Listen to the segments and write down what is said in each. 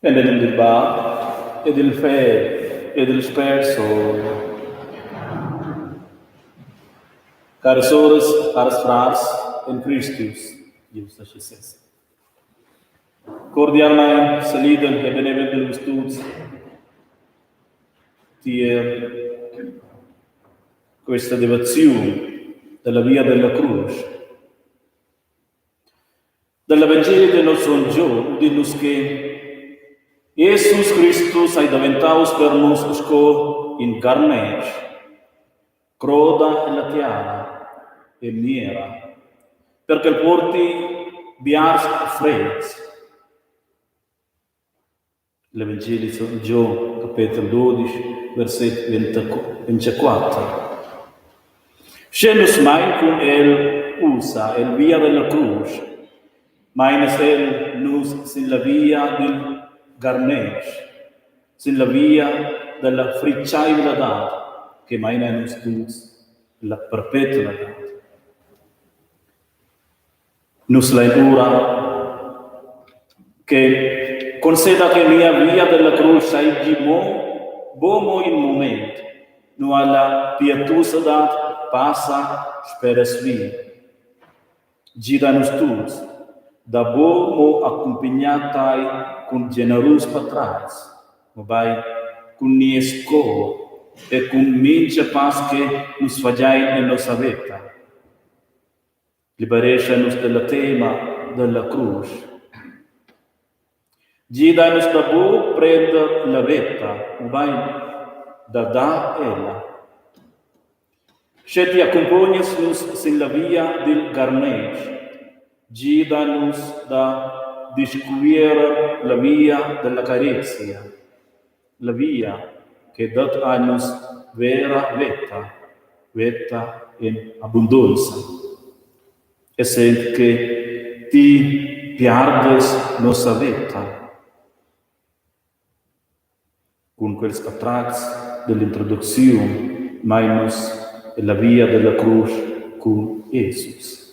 En il num dil Bab e dil Fegl e dil Spert Sogn. Caras soras, cars frars en Cristus, Dieus laschi sez. Cordialmein salidel e beneventel vus tuts tier questa devoziun dalla via della crusch. Dall'evangeli de nos sogn Gion udin nus che Jesus Cristus ei daventaus per nus sco in garnetsch, croda ella tiara e miera, per ch'el porti biars fretgs. L'evangeli sogn Gion, capetel dudisch, verset 24. Sche nus mein cun el ussa el via della crusch, meinas el nus sin la via dil garnetsch, sin la via dalla fritgaivladad che meina nus tuts la perpetnadad. Nus lein ura che conceda che mia via della crusch seigi mo buc mo in mument, nua la pietusadad passa sperasvi. Gida nus tuts da buc mo accumpignar tei cun generus patratgs, mobein cun nies cor e cun mintga pass che nus fagein en nossa veta. Liberescha nus dalla tema dalla crusch. Gida nus da buc prender la veta, mobein da dar ella. Sche ti accumpognas nus sin la via dil garnetsch, gida nus da discuvierer la via dalla carezia, la via che dat a nus vera veta, veta en abundonza. Essend che ti piardas nossa veta. Cun quels patratgs dell'introducziun mein nus ella via della crusch cun Jesus.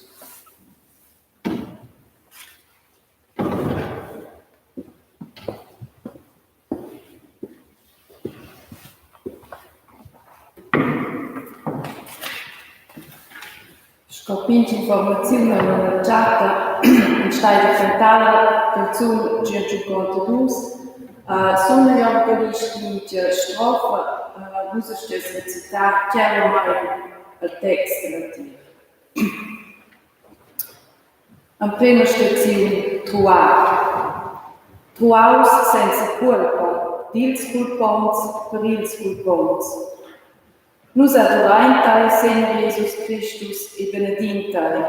Sco pintga informaziun ei l'entschatta stada cantada la canzun tschient-tschuncontadus. Suna igl organist mintga strofa, nus astgein recitar chiaramein il text dalla Emprema staziun Truar. Truaus senza cuolpa, dils culponts per ils culponts. Nus adurein tei, Segner Jesus Cristus, e benedin tei,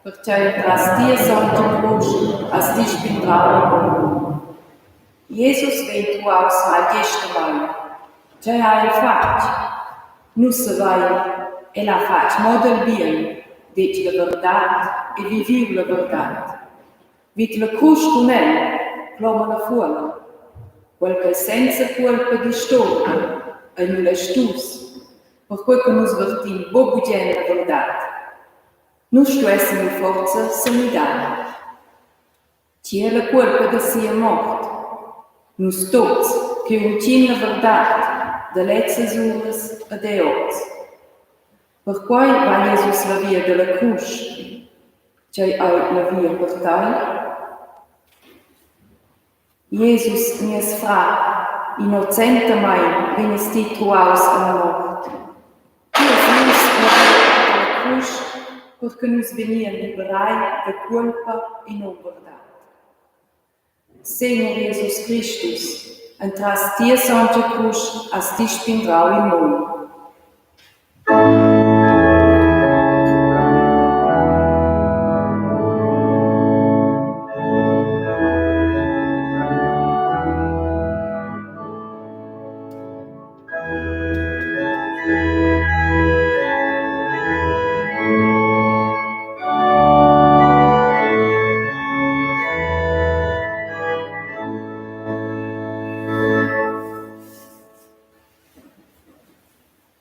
pertgei entras tia sontga crusch has ti spindrau il mund. Jesus vegn truaus malgestamein. Tgei ha el fatg? Nus savein, el ha fatg mo dal bien, detg la verdad e viviu la verdad. Vid la crusch cun el, cloma la fuola. Quel ch'ei senza cuolpa disturba, ei mulestus, perquei che nus vertin buc bugen la verdad. Nus stuessen lu forsa semidar. Tgi ei la cuolpa da sia mort? Nus tuts che untgin la verdad da lezzas uras ed era oz. Perquei va Jesus la via dalla crusch. Tgei ei la via per tei? Jesus, nies frar. Innocentamein vegnas ti truaus alla mort. Ti eis ius ora dalla crusch per che nus vegnien liberai da cuolpa e numberdad. Segner Jesus Cristus, entras tia sontga crusch has ti spindrau il mund.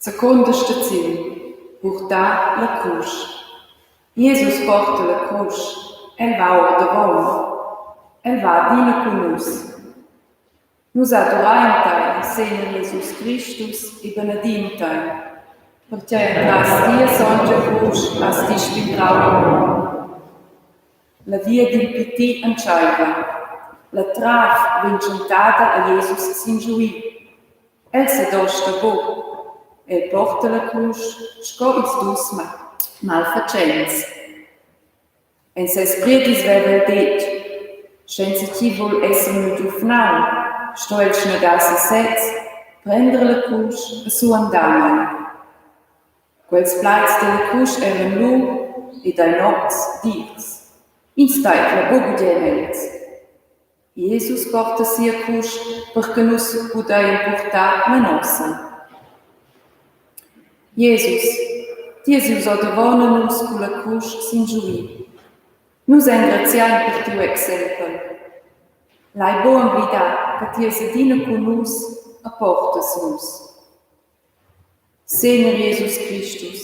Secunda staziun: Purtar la crusch. Jesus porta la crusch, el va ordavon. El va adina cun nus. Nus adurein tei, Segner Jesus Cristus, e benedin tei, pertgei entras tia sontga crusch has ti spindrau il mund. La via dil pitir entscheiva. La trav vegn tschentada a Jesus sin giuì. El sedosta buc. El porta la crusch sco ils dus malfatschents. En ses priedis veva el detg: «Sch'enzatgi vul esser miu giuvnal, sto el snegar sesez, prender la crusch e suandar mei.» Quels plaids dalla crusch eran lu ed ein oz dirs. Ins teidla buca bugen els. Jesus porta sia crusch per che nus pudeien purtar la nossa. Jesus, ti es ius ordavon a nus culla crusch sin giuì. Nus engraziain per tiu exempel. Lai buc emblidar che ti es adina cun nus e portas nus. Segner Jesus Cristus,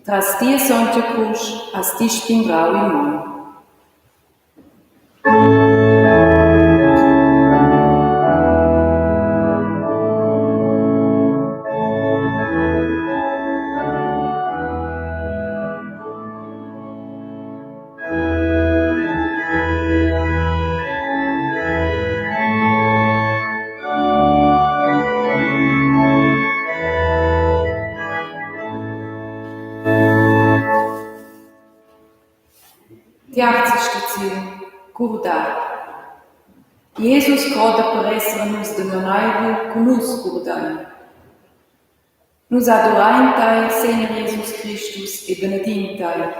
tras tia sontga crusch has ti spindrau il mund. Tiarza staziun: Curdar. Jesus croda per esser a nus damaneivel cu nus curdein. Nus adurein tei, Segner Jesus Cristus, e benedin tei,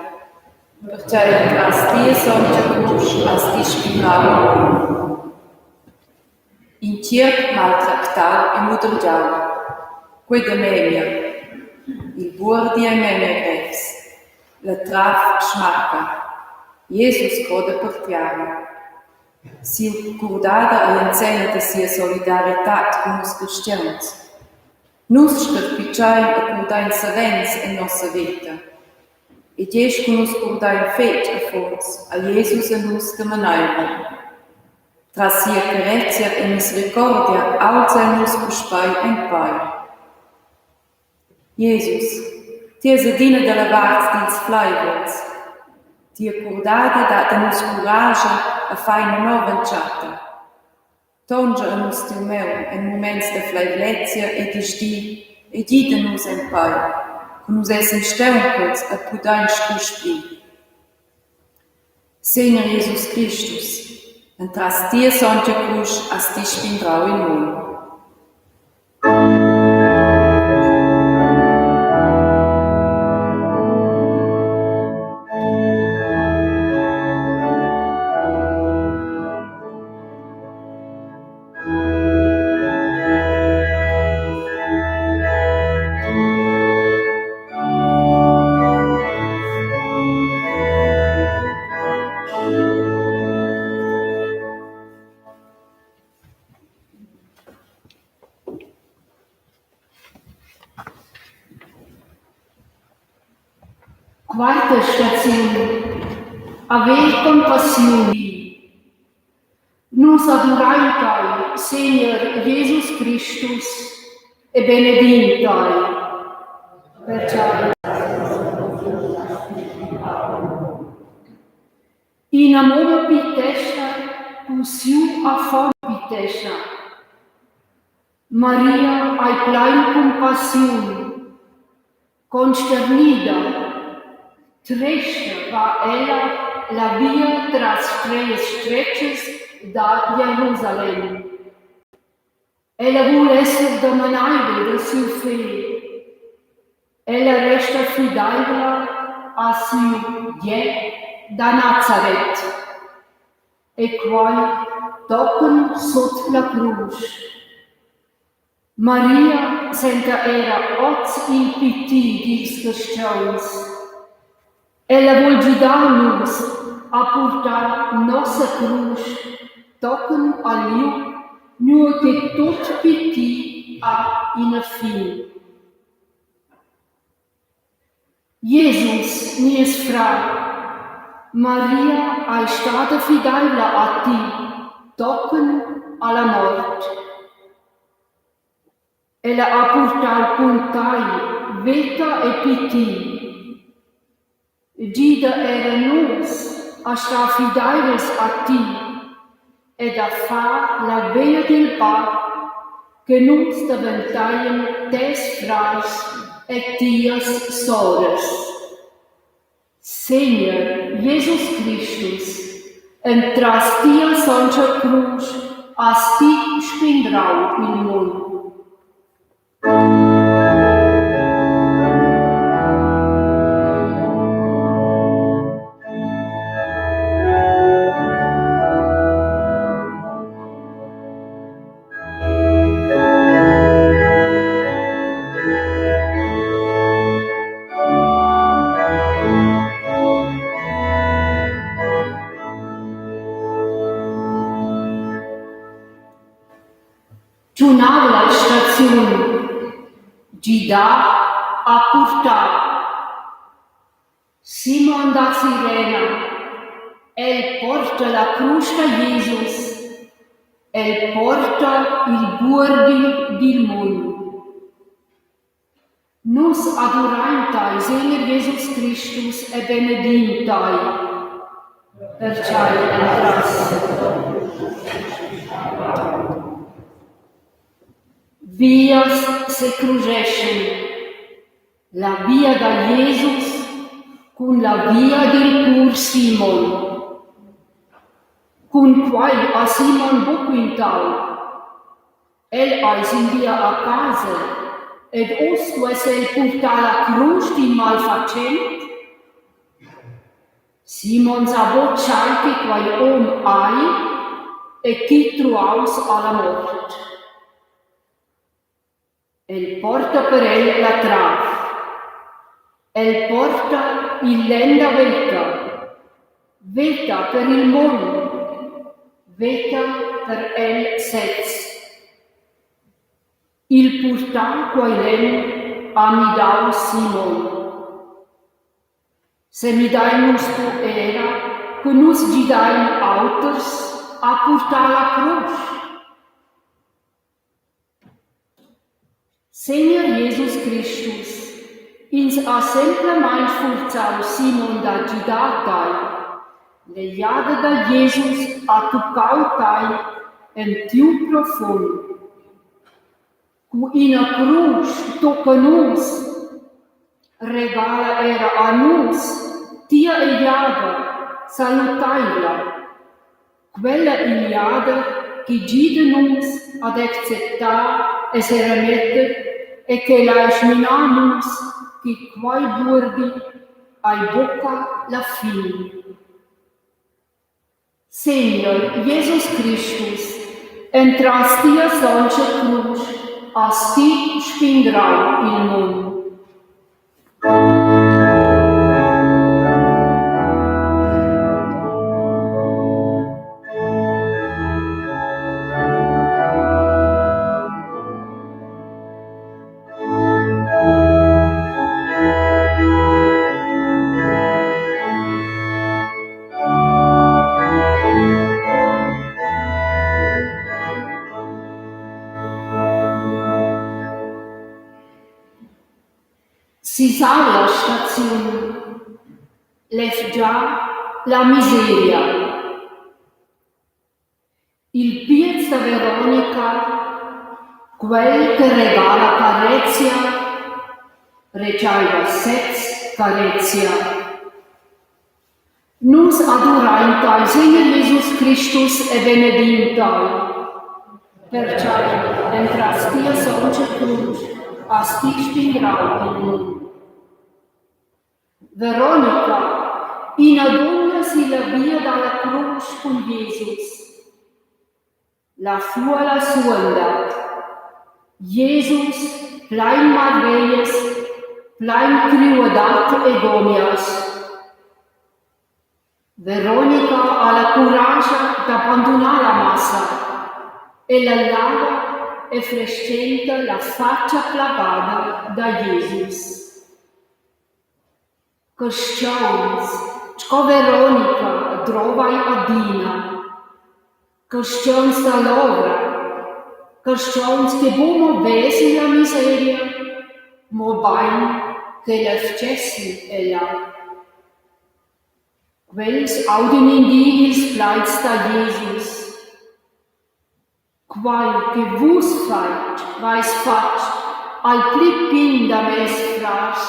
pertgei entras tia sontga crusch has ti spindrau il mund. In tgierp maltractau e mudergiau, quei da memia. Il buordi ei memia grevs. La trav smacca. Jesus croda per tiara. Siu curdada ei enzenna da sia solidaritad cun nus carstgauns. Nus scarpitschein e curdein savens en nossa veta. E gest cu nus curdein fetg afuns, ha Jesus a nus damaneivel. Tras sia carezia e misericordia aulza el nus puspei en pei. Jesus, ti eis adina dalla vart dils fleivels. Tia curdada dat a nus curascha e fa ina nova entschatta. Tonscha a nus tiu maun en muments da fleivlezia e disdi e gida nus en pei, cu nus essan staunchels e pudein strusch pli. Segner Jesus Cristus, entras tia sontga crusch has ti spindrau il mund. Quarta staziun: Haver compassiun. Nus adurein tei, Segner Jesus Cristus, e benedin tei. Pertgei ina mumma pitescha cun siu affon pitescha. Maria ei plein cumpassiun. Consternida, tresta va ella la via tras streias stretgas da Jerusalem. Ella vul esser damanaivel da siu fegl. Ella resta fideivla a siu gie da Nazaret. E quei tochen sut la crusch. Maria senta era oz il piti dils carstgauns. Ella vul gidar nus a purtar nossa crusch tochen al liug nua che tut piti ha ina fin. Jesus, nies frar, Maria ei stada fideivla a ti tochen alla mort. Ella ha purtau cun tei veta e piti. Gida era nus a star fideivels a ti ed a far la veglia dil Bab, che nus daventeien tes frars e tias soras. Segner Jesus Cristus, entras tia sontga crusch has ti spindrau il mund. Tschunavla staziun gidà a purtar. Simon da Cirena, el porta la crusch da Jesus, el porta il buordi dil mund. Nus adurein tei, Segner Jesus Cristus, e benedin tei, pertgei entras vias secruscheschan, la via da Jesus cun la via dil pur Simon. Cun quei ha Simon buc quintau. El ei sin via a casa ed uss duess el purtar la crusch d'in malfatschent? Simon sa buc tgei che quei um ei e chi truaus alla mort. El porta per el la trav. El porta il lenn da veta, veta per il mund, veta per el sez. Il purtar quei lenn ha midau Simon. Semidein nus bu era cu nus gidein auters a purtar la crusch? Segner Jesus Cristus, ins ha semplamein sfurzau Simon da gidar tei. L'egliada da Jesus ha tuccau tei en tiu profund. Cu ina crusch tocca nus, regala era a nus tia egliada saluteivla, quella egliada che gida nus ad acceptar e seremetter e che lai sminar nus che quei buordi ei buca la fin. Segner Jesus Cristus, entras tia sontga crusch has ti spindrau il mund. Sisavla staziun levgià la miseria. Il piez da Veronica. Quel che regala carezia, retscheiva sez carezia. Nus adurein tei, Segner Jesus Cristus, e benedin tei, pertgei entras tia sontga crusch has ti spindrau il mund. Veronica, ina dunna silla via dalla crusch cun Jesus. La fuola suonda. Jesus, plein marveglias, plein criuadad e gomias. Veronica ha la curascha da bandunar la massa. Ella lava e frestgenta la fatscha plagada da Jesus. Carstgauns sco Veronica drova ei adina. Carstgauns dall'ovra, carstgauns che buca mo vesan la miseria, mobein che levgessen ella. Quels audin in di ils plaids da Jesus. Quai che vus fait, veis fatg al pli pign da mes frars,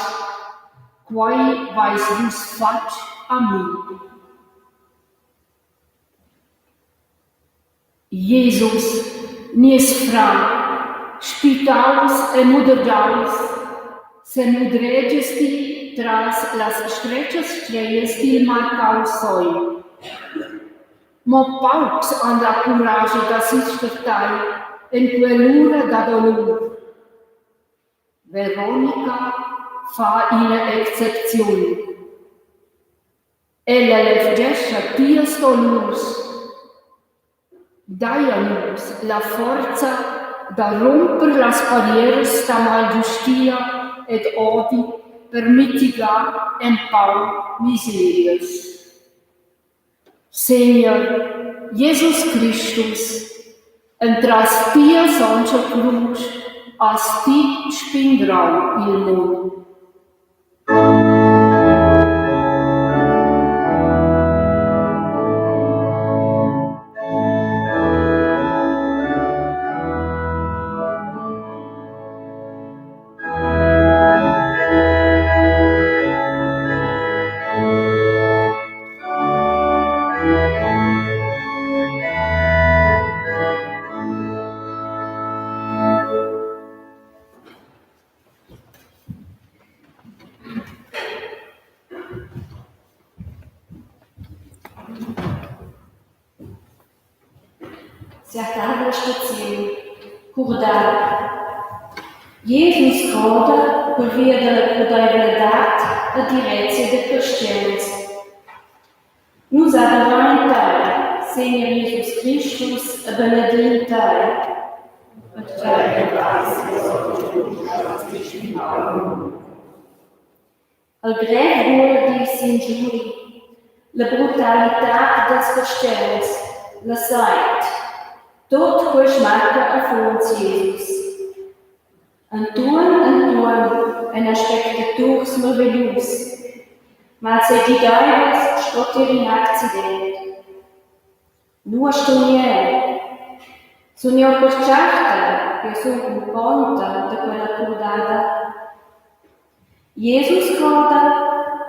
quai veis vus fatg a mi. Jesus, nies frar, spitaus e mudergiaus, semudregias ti tras las stretgas streias dil marcau sogn. Mo paucs han la curascha d'assister tei en quell'ura da dolur. Veronica fa ina excepziun. Ella levgescha tias dolurs. Dai a nus la forza da rumper las barrieras da malgiustia ed odi per mitigar empau miserias. Segner Jesus Cristus, entras tia sontga crusch has ti spindrau il mund. Siatavla staziun: Curdar. Jesus croda pervia dalla crudeivladad e direzia da carstgauns. Nus adorein tei, Segner Jesus Cristus, e benedin tei. Il grev duer dil signuri, la brutalitad dils carstgauns, la seit, tut quei smacca affons Jesus. Entuorn entuorn ein aspectaturs marveglius, malsegideivels sco tier in accident. Nua stun jeu? Sun jeu pertscharta ch'jeu sun culponta da quella curdada? Jesus croda,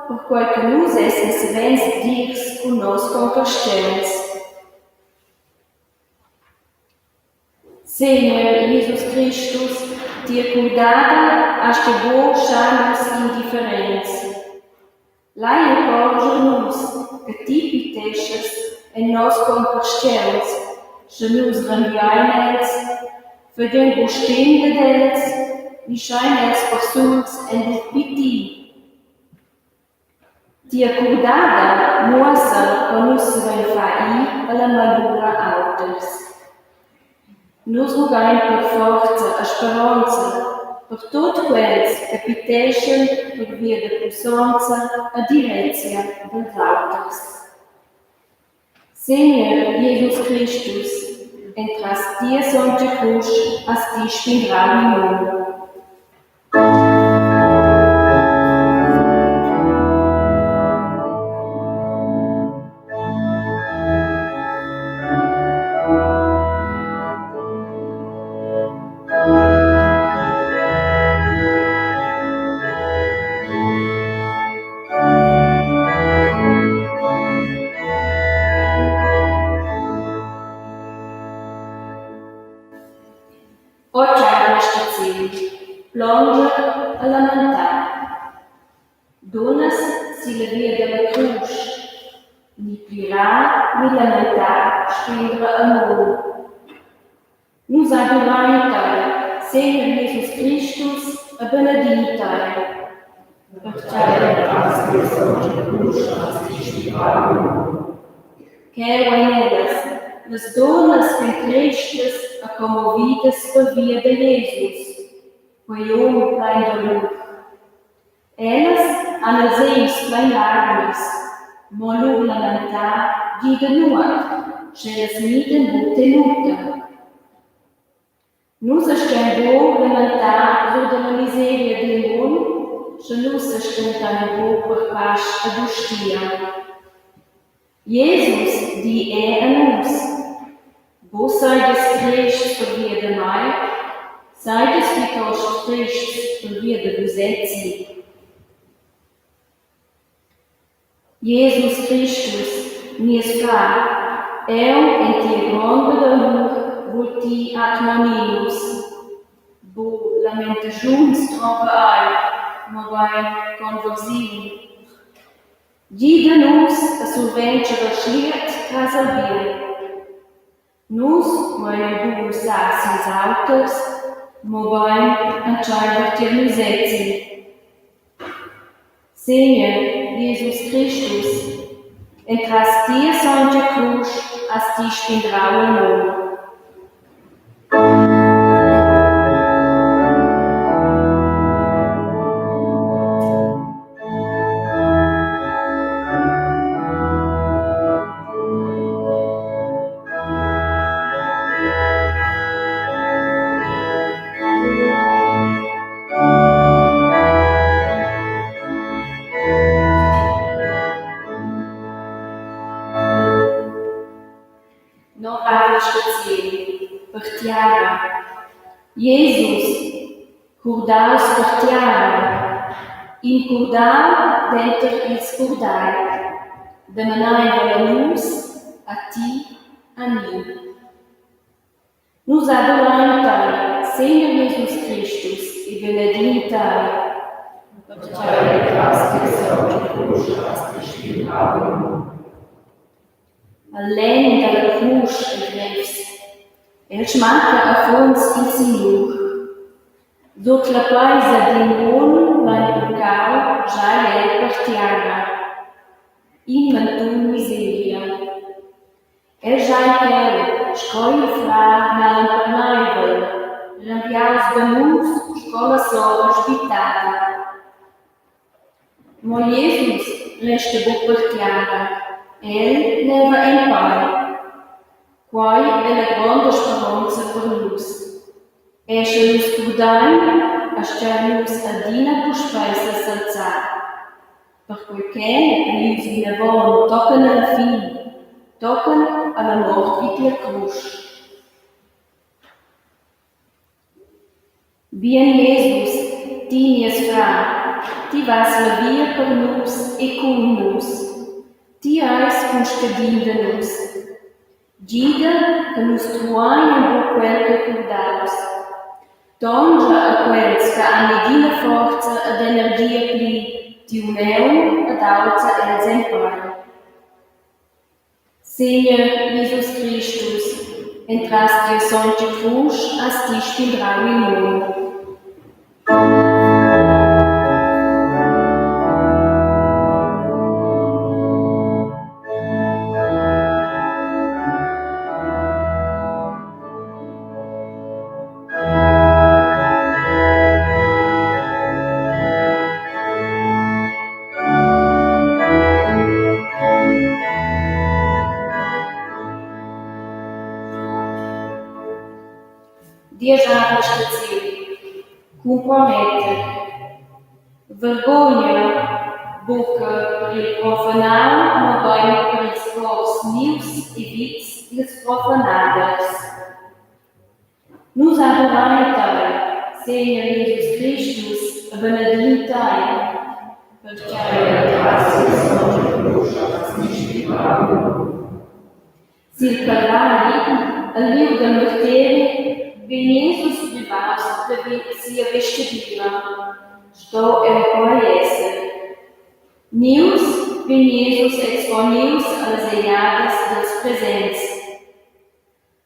perquei che nus essan savens dirs cun nos concarstgauns. Segner Jesus Cristus, tia curdada astga buc schar nus indifferents. Lai encorscher nus che ti piteschas en nos concarstgauns, sche nus renviein els, fagein buc stem dad els ni schein els persuls en lur pitir. Tia curdada muossa co nus savein far ir alla malura auters. Nus rughein per forza e speronza per tut quels che piteschan pervia da pussonza e direzia dils auters. Segner Jesus Cristus, entras tia sontga crusch has ti spindrau il mund. Plonger e lamentar. Dunnas silla via dalla crusch. Ni plirar ni lamentar spendra al mund. Nus adurein tei, Segner Jesus Cristus, e benedin tei. Cheu ein ellas, las dunnas ch'ein trestas e commovidas pervia da Jesus, quei um plein dolur. Ellas han ils egls plein larmas, mo lur lamentar gida nuot, sch'ellas midan buca tenuta. Nus astgein buca lamentar sur dalla miseria dil mund, sche nus sestentein buca per pasch e giustia. Jesus di era a nus: Buca seigies trests pervia da mei, seigies plitost trests pervia da vusezzi. Jesus Cristus, nies frar, aunc en tia gronda dolur vul ti admonir nus. Buca lamentaschuns drova ei, mobein conversiun. Gida nus a surventscher al schliet tras il bien. Nus duein buca mussar sils auters, mobein entscheiver tier nusezzi. Segner Jesus Cristus, entras tia sontga crusch has ti spindrau il mund. Nova staziun per tiara. Jesus, curdaus per tiara, in curdau denter ils curdai, damaneivel a nus, a ti, a mi. Nus adorein tei, Segner Jesus Cristus, e benedin tei. El lenn dalla crusch ei grevs. El smacca afuns il Signur. Sut la peisa d'in mun plein puccau schai el per tiara. In mantun miseria. El schai cheu sco il frar malemperneivel, renviaus da nus sco la sora sbittada. Mo Jesus resta buc per tiara, el leva en pei. Quei ei la gronda speronza per nus. Era sche nus crudein, astgein nus adina puspei sesalzar. Perquei ch'el ei ius vinavon tochen alla fin, tochen alla mort vid la crusch. Bien Jesus, ti nies frar, ti vas la via per nus e cun nus. Ti eis cun scadin da nus. Gida che nus truein buc quel ch'ei curdaus. Tonscha a quels che han negina forza ed energia pli tiu maun ed aulza els en pei. Segner Jesus Cristus, entras tia sontga crusch has ti spindrau il mund. Dieschavla staziun. Cumprometter. Vergugna, buca per il profanau, mobein per ils cors nivs e vits dils profanaders. Nus adorein tei, Segner Jesus Cristus, e benedin tei, Sil Calvari, el liug da marteri, vegn Jesus privaus da sia vestgadira, sto era quei esser. Nius vegn Jesus exponius allas egliadas dils presents.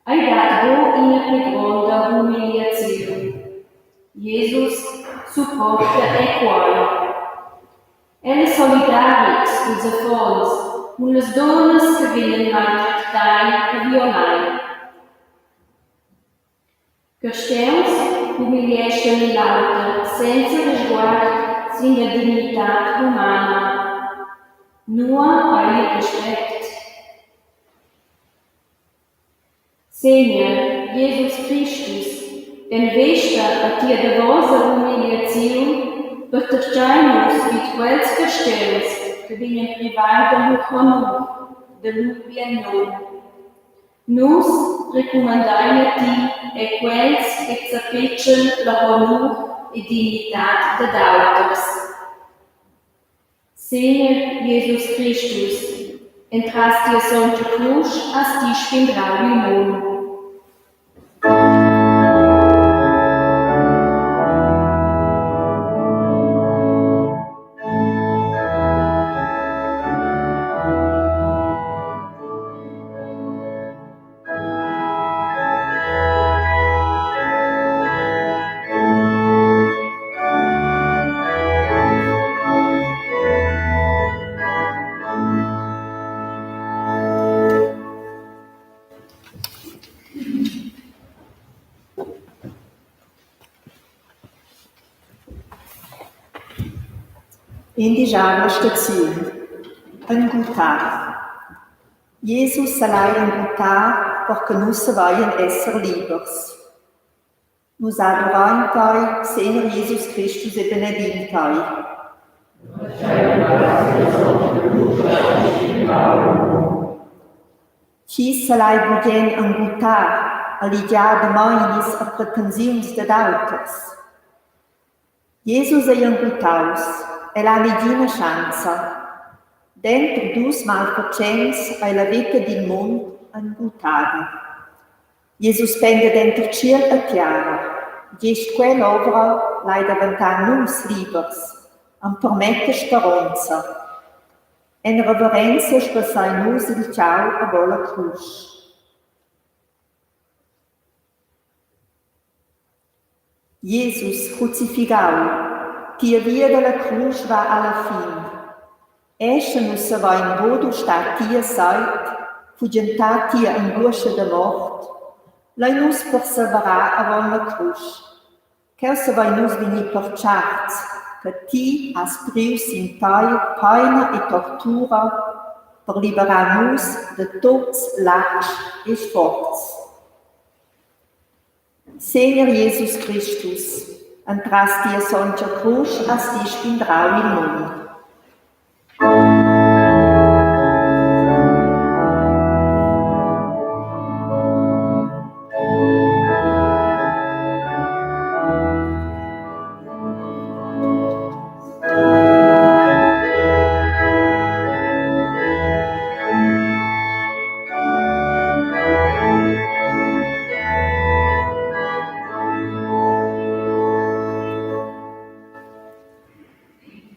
Ei dat buc ina pli gronda humiliaziun. Jesus supporta era quei. El ei solidarics culs affons, cun las dunnas che vegnan maltractai e violai. Carstgauns humilieschan in l'auter senza risguard sin la dignitad humana. Nua ei il respect? Segner Jesus Cristus, en vesta a tia davosa humiliaziun patertgein nus vid quels carstgauns che vegnan privai da lur honur, da lur bien num. Nus recumandein a ti era quels che zappetschan la honur e dignitad dad auters. Segner Jesus Cristus, entras tia sontga crusch has ti spindrau il mund. Indigiavla staziun. Enguttar. Jesus selai enguttar per che nus saveien esser libers. Nus adorein tei, Segner Jesus Cristus, e benedin tei. Chi selai bugen enguttar e ligiar da meinis e pretensiuns dad auters? Jesus ei enguttaus, el ha negina schanza. Denter dus malfatschents ei la veta dil mund enguttada. Jesus penda denter tschiel e tiara. Gest quell'ovra lai daventar nus libers, empermetta speronza. En reverenza sbassein nus il tgau avon la crusch. Jesus crucifigau, tia via dalla crusch va alla fin. Escha nus savein buc dustar tia seit, fugentar tia anguoscha da mort, lein nus perseverar avon la crusch. Cheu savein nus vegnir pertscharts che ti has priu sin tei peina e tortura per liberar nus da tuts latschs e sforzs. Segner Jesus Cristus, entras tia sontga crusch has ti spindrau il mund.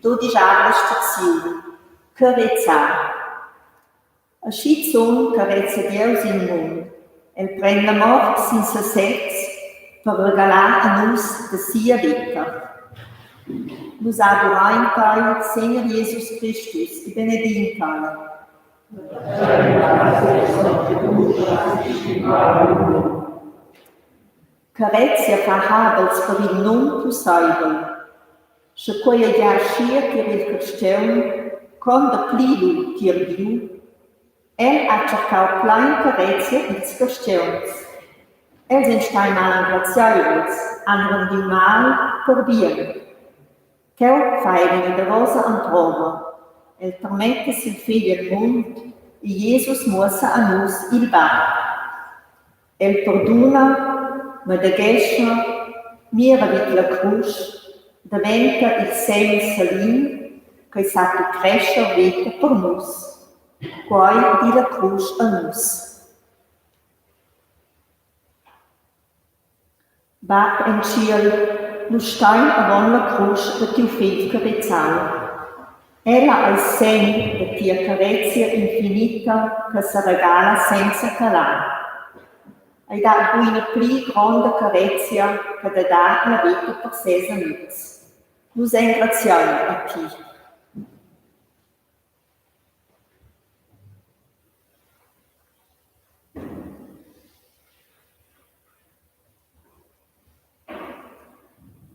Dudischavla staziun Carezar. Aschizun carezia Dieus il mund. El pren la mort sin sesez per regalar a nus da sia veta. Nus adorein tei, Segner Jesus Cristus, e benedin tei. Carezia fa habels per il nunpusseivel. Sche quei ei gia aschia tier il carstgaun, con dapli lu tier Diu? El ha tschercau plein carezia ils carstgauns. Els ein stai malengraziaivels, han rendiu mal per bien. Cheu fa el ina davosa emprova. El tarmetta siu fegl el mund e Jesus muossa a nus il bab. El perduna, medeghescha, mira vid la crusch, daventa il sem salin ch'ei sappi crescher veta per nus. Quei di la crusch a nus. Bab en tschiel, nus stein avon la crusch da tiu Fegl carezau. Ella ei segn da tia carezia infinita che seregala senza calar. Ei dat buc ina pli gronda carezia che da dar la veta per ses amitgs. Nus engraziein a ti.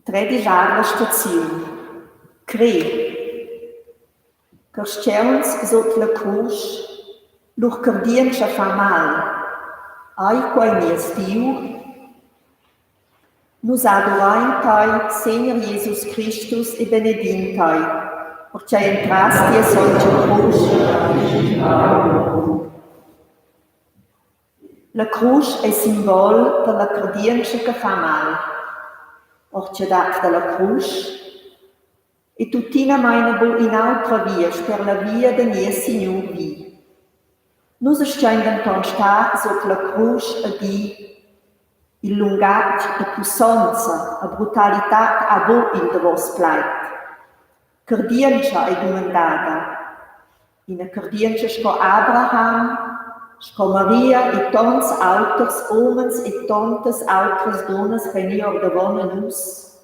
Tredischavla staziun. Crer. Carstgauns sut la crusch, lur cardientscha fa mal. Ei quei nies Diu? Nus adurein tei, Segner Jesus Cristus, e benedin tei, pertgei entras tia sontga crusch La crusch ei simbol dalla cardientscha che fa mal. Ord tgei dat dalla crusch? E tuttina meina buc in'autra via sper la via da nies Signur vi. Nus astgein denton star sut la crusch e dir: Il lungatg da pussonza e brutalitad ha buc il davos plaid. Cardientscha ei dumandada. Ina cardientscha sco Abraham, sco Maria e tons auters umens e tontas autras dunnas ch'ein i ordavon a nus,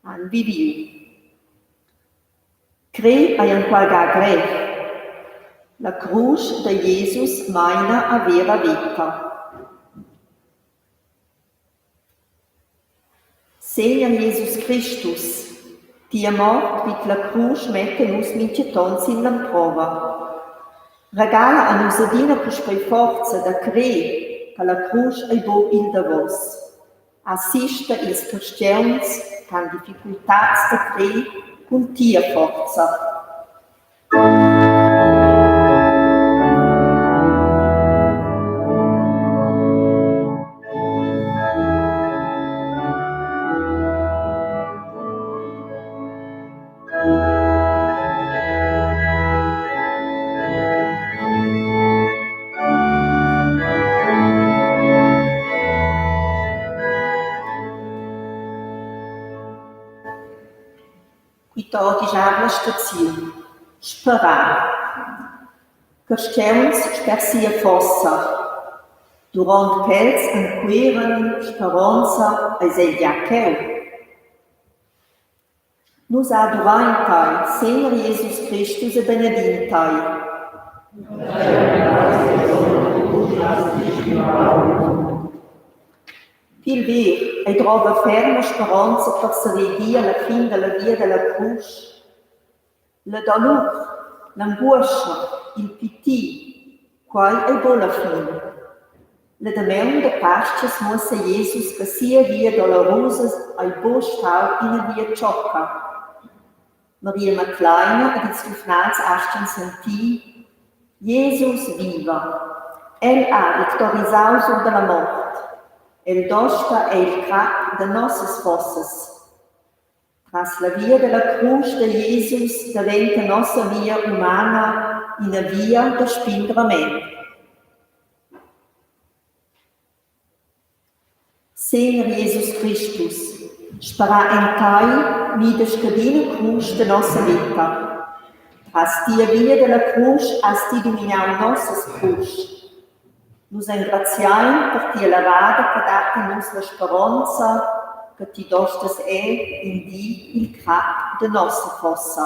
han viviu. Crer ei enqualga grev. La crusch da Jesus meina a vera veta. Segner Jesus Cristus, tia mort vid la crusch metta nus mintgaton sin l'emprova. Regala a nus adina puspei forza da crer che la crusch ei buc il davos. Assista ils carstgauns che han difficultads da crer cun tia forza. Quittordischavla staziun. Sperar. Carstgauns sper sia fossa. Duront ch'els enqueran speronza eis el gia cheu. Nus adurein tei, Segner Jesus Cristus, e benedin tei. Pilver, ei drova ferma speronza per saver dir alla fin dalla via dalla crusch: La dolur, l'anguoscha, il pitir, quei ei buc la fin. La damaun da Pastgas muossa Jesus che sia via dolorusa ei buc stau ina via tschocca. Maria Madleina ed ils giuvnals astgan sentir: Jesus viva. El ha victorisau sur dalla mort. El dosta ei il crap da nossas fossas. Tras la via dalla crusch da Jesus daventa nossa via humana ina via da spindrament. Segner Jesus Cristus, sperar en tei mida scadina crusch da nossa veta. Tras tia via dalla crusch has ti dominau nossas cruschs. Nus engraziein per tia lavada che dat a nus la speronza che ti dostas era in di il crap da nossa fossa.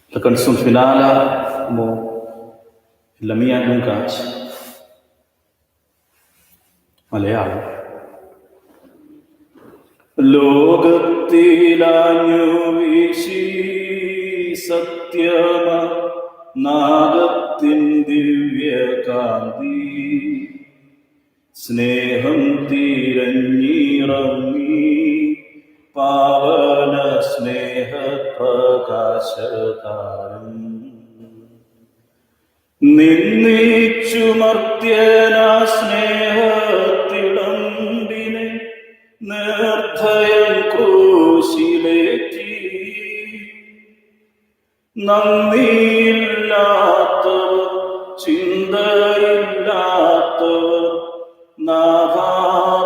La canzun finala, mo la mia lungatg. Maleal. ലോകത്തിലാഞ്ഞു വീശി സത്യമ നാഗത്തിൻ ദിവ്യകാന്തി സ്നേഹം തിരഞ്ഞിറങ്ങി പാവന സ്നേഹ പ്രകാശതാരം നിന്ദിച്ചു മർത്യന സ്നേഹത്തിടമ്പിനെ നിർദ്ധയം ക്രൂശിലേറ്റി. നന്ദിയില്ലാത്തവർ ചിന്തയില്ലാത്തവർ നാഥാ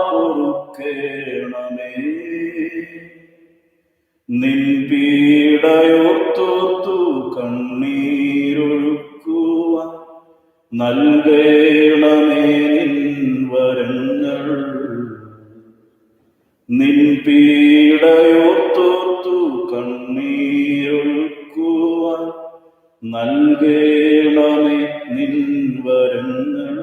പൊറുക്കേണമേ. നിൻ പീഡയോർത്തോർത്തു കണ്ണീരൊഴുക്കുവാൻ നൽകേണമേ നിൻ വരങ്ങൾ. നിൻ പീഡയോർത്തോർത്തു കണ്ണീരൊഴുക്കുവാൻ നൽകേണമേ നിൻ വരങ്ങൾ.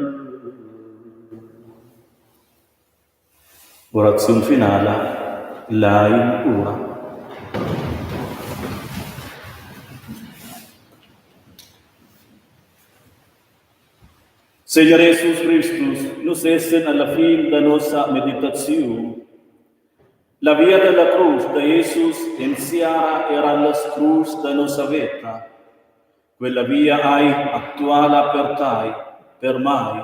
Orazione finale, lein ura. Segner Jesus Christus, nus essen alla fin da nossa meditaziun. La via della crusch da Jesus ensiara era las cruschs da nossa veta. Quella via ei actuala per tai, per mai,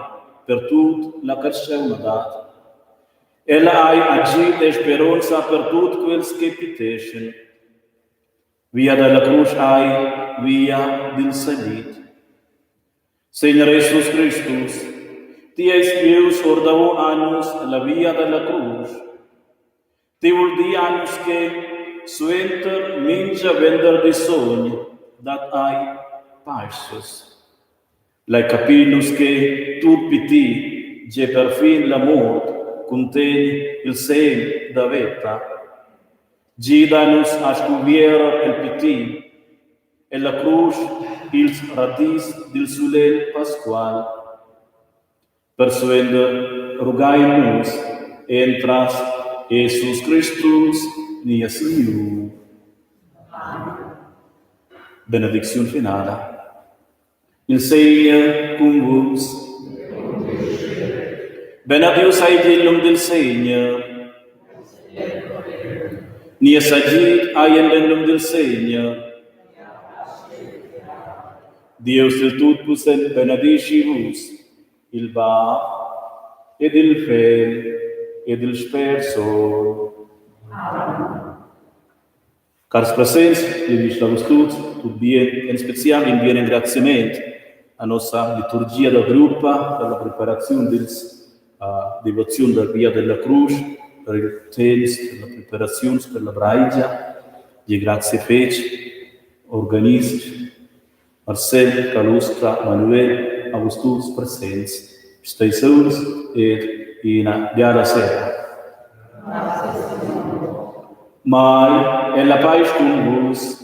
per tut la carstgaunadad. Ella ei agid e speronza per tut quels che piteschan. Via dalla crusch ei via dil salit. Segner Jesus Cristus, ti eis ius ordavon a nus la via dalla crusch. Ti vul dir a nus che suenter mintga venderdi sogn dat ei paschas. Lai capir nus che tut pitir, gie perfin la mort, cuntegn il segn da veta. Gida nus a scuvierer il pitir ella crusch ils radis dil sulegl pasqual. Persuenter rugain nus entras Jesus Cristus, nies Signur. Benedicziun finala. Il Segner cun vus. Benedius seigi il num dil Segner. Nies agid ei en il num dil Segner. Dieus il Tutpussent benedischi vus, il Bab ed il Fegl ed il Spert Sogn. Cars presents, jeu vi vus tuts tut bien, en special in bien engraziament a nossa liturgia da gruppa per la preparaziun dils uh, devoziun da Via della Crusch, per il temps, per la preparaziuns per la Breigia. Gie grazie fetg, organist Marcel, Calustra, Manuel, a vus tuts presents. Stei sauns ed ina biala sera. Mai en la paisch cun vus.